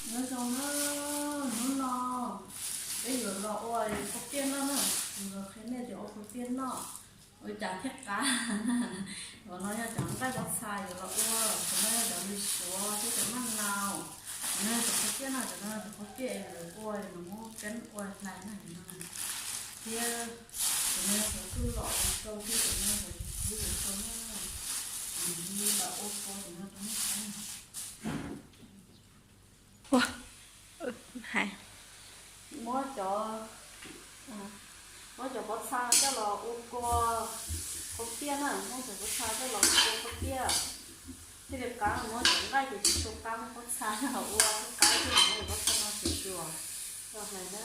Nyob zoo na, hnub no peb yuav los ua khaub piaj noj na, yuav los qhia nej tias ua khaub piaj noj ua cas thiaj qab. Cov no yog cov nqaij pob txha yuav los ua, cov no yog cov lws suav thiab cov maj nau. Cov no yog cov khaub piaj no, cov no yog cov khaub piaj lawv ua lawv muab peeb ua hlais na no. Thiab cov no yog cov txuj lom yuav rau thiab cov no yog cov kub yuav rau na. Kuv yuav los ua kua cov no rau nej saib. Ua, hais, muab cov, muab cov pob txha coj los ua kua khaub piaj na, muab cov pob txha coj los ua kua khaub piaj. Thiaj li qab, muab cov nqaij ces tsis tshua qab, muab pob txha coj los ua thiaj qab, thiaj li muab cov pob txha no tsuas tsuas rau hlais na.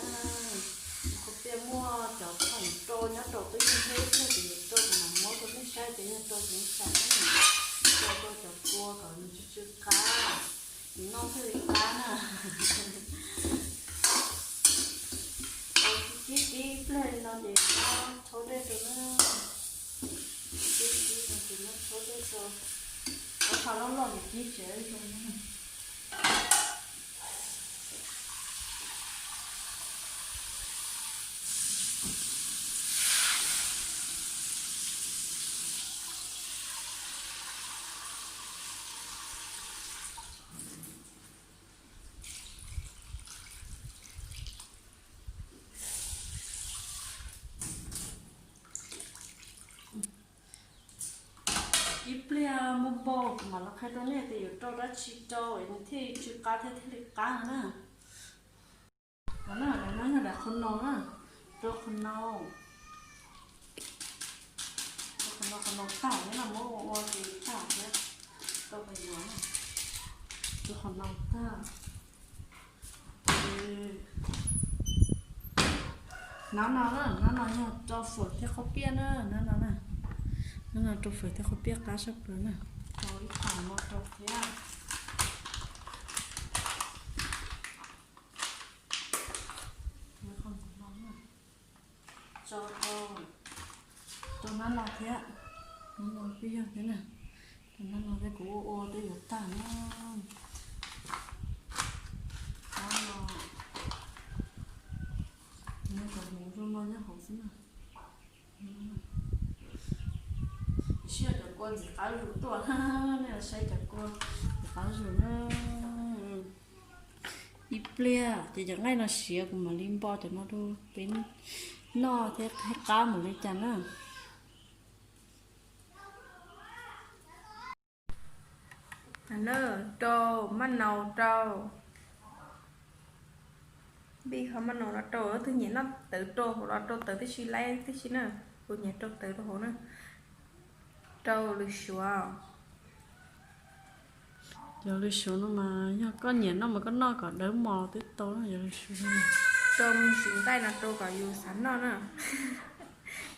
Khaub piaj muaj cov khoom rau nyob rau twb ywg hleb thiab, kuv yuav rau kuv mam muab rau nej saib ces yog rau cov ntxhais na, rau rau cov kua kom nws tsw tsw qab, nws noj thiaj li qab na. Ua kib kib ib pliag li no ces muab tshaub dej rau na. Kib kib no ces muab tshaub dej rau. Cov qhov loj loj ces kib tsev zoo na. Ib pliag npau npau kuv mam los qhia rau nej tias yuav rau dab tsi rau es nws thiaj tsw qab thiab thiaj li qab na. Qhov no, qhov no yog daim qhov no na, rau qhov no, rau qhov no, qhov no tag thiab no muab ua ua ces tag thiab, rau qhov yuav na, rau qhov no tag. Nab no na, nab no yog rau fawm thiab khaub piaj na, nab no na, nab no rau fawm thiab khaub piaj qab sab plaws na. Rau ib qho no rau thiab. Rau, rau nab no thiab, nab no peb yog thiab na, rau nab no thiab kuv ua ua twb yuav tag na. Nab no, nab cov hmoov zoo no nyob hauv xwb na. Siab cov kua ntxim qab zus tuaj, nej los saib cov kua ntxim qab zus na. Ib pliag ces cov nqaij no siav kuv mam li npo cov no rau peb noj thiab qab mus li cas na. Rau maj nau rau, npij ho maj nau no rau, leej twg nyiam noj tawv rau hauv los rau tawv tib si, laib tib si na. Kuv nyiam rau tawv rau hauv na. Rau lws suav. Cov lws suav no mas yog koj nyiam noj mas koj noj kom dawb mos twb tau na, cov lws suav no. Rau me ntsis nqaij no rau kom yus xav noj na.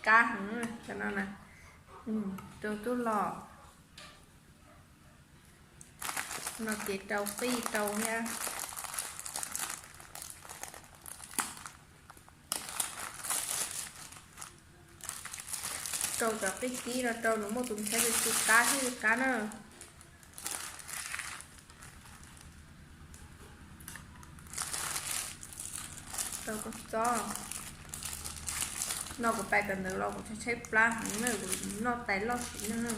Qab heev cov no na. Rau tub los. No ces rau qij rau thiab. Rau cov qij kib no rau nws muaj tus ntxhais li tsw qab thiab li qab na. Rau kua txob. No kuv pais kawm ntawv los kuv tshaib tshaib plab heev na, kuv noj tais loj sim neej na.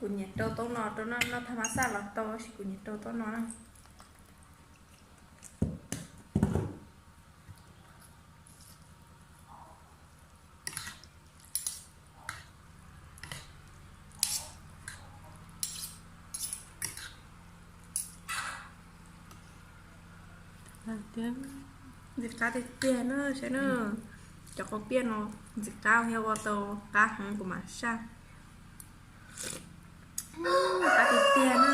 Kuv nyiam rau tau no rau, noj thaj ma xaj los tau, tab sis kuv nyiam rau tau no na. Ntxim qab tiag tiag na, saib na. Cov khaub piaj no ntxim qab thiab, ua tau qab heev kuv mam saj. Qab tiag tiag na.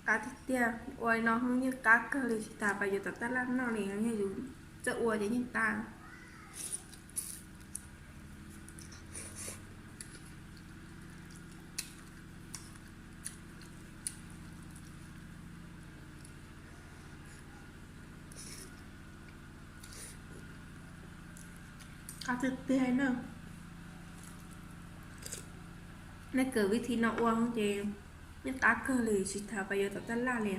Qab tiag tiag, ua li no yeej qab kawg li, tsis tas pas yus tom taj laj noj li, yog yus txawj ua ces yeej qab. Qab tiag tiag na. Nej kawm vib thi no ua ces yeej qab kawg li, tsis tas pas yuav tom tab laj li.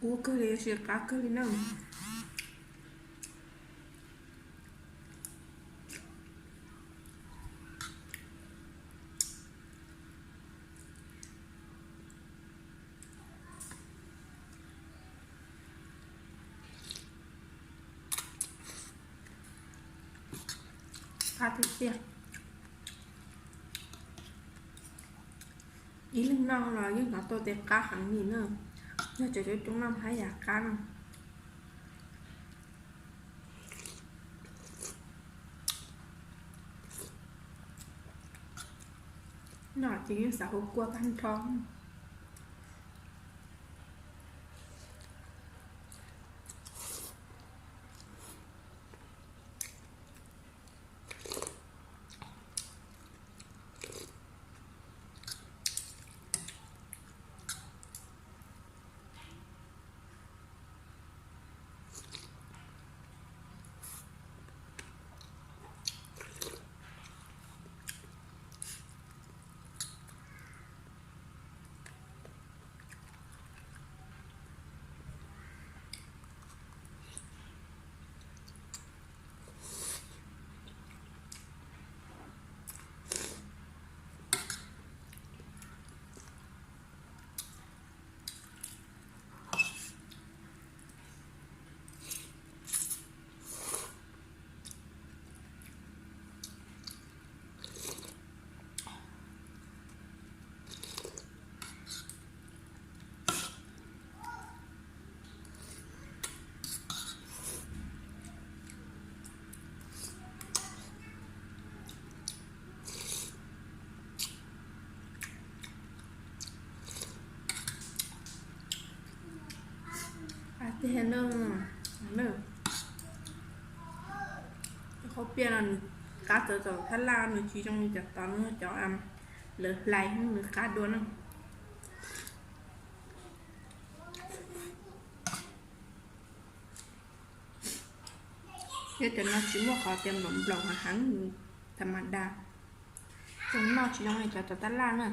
Ua kawg li, tab sis qab kawg li na. Qab tiag tiag. Ib leeg noj los yeej hnov tau tias qab heev li na. Yog cov coob coob noj haj yam qab na. Noj ces yeej xav hu kua tag nrho. Qab tiag na. Cov qhaub piaj no nws qab txawv txaus thab laj, nws tsis zoo li cov tod, nws cov lawv hlais nws qab dua na. Thiab cov no tsis muaj qhov tias nplaum nplaum heev heev, tham ma da. Cov no tsis zoo li cov tom tab laj na.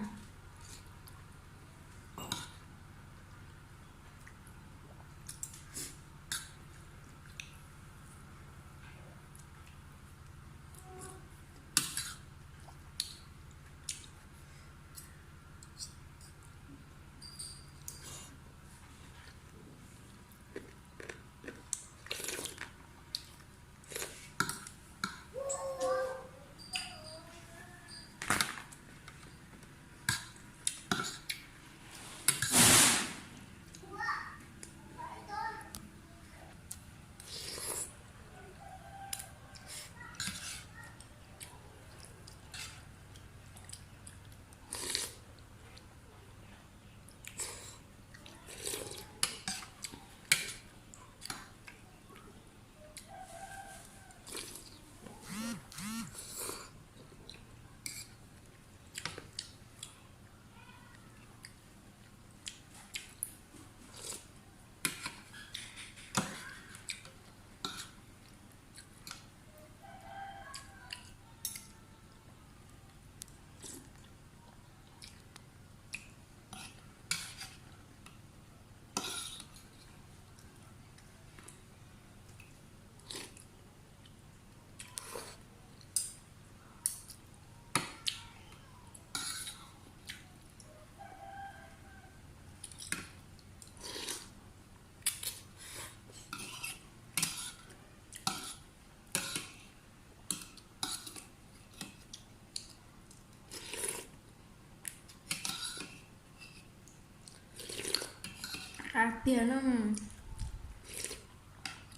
tiag na.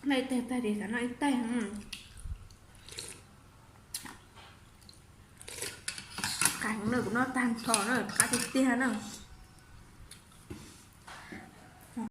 Noj ib taig tag ces xav noj ib taig. Qab no kuv noj tag nrho na, qab tiag tiag na.